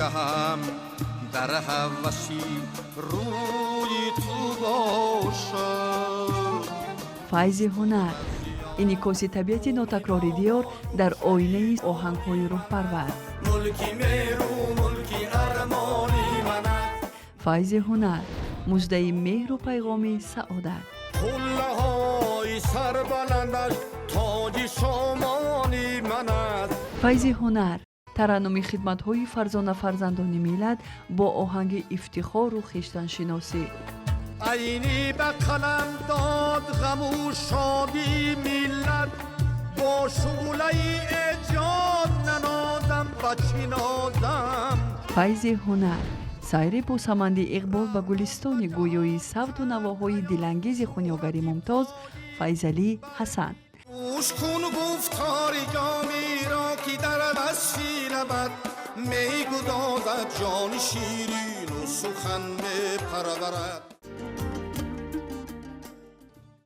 Гаҳам дар ҳаваси рӯи ту бошад. Файзи ҳунар, инъикоси табиати нотакрори диёр дар оинаи оҳангҳои рӯҳпарвар. Мулки меҳру мулки армони манат. Файзи ҳунар, муждаи меҳру пайғоми саодат. Қуллаҳои сарбаландаш тоҷи шомони манат. Файзи ҳунар, тараннуми хидматҳои фарзона фарзандони миллат бо оҳанги ифтихору хештаншиносӣ. Айнӣ ба қалам дод ғаму шодии миллат, бо шӯълаи эҷод нанозам, ба чӣ нозам? Файзи ҳунар, сайри босаманди иқбол ба гулистони гӯёи савту навоҳои дилангези хунёгари мумтоз Файзалӣ Ҳасан. Гӯш кун гуфтори ҷомиро, ки дар васфи лабат мегудозад ҷони ширину сухан мепарварад.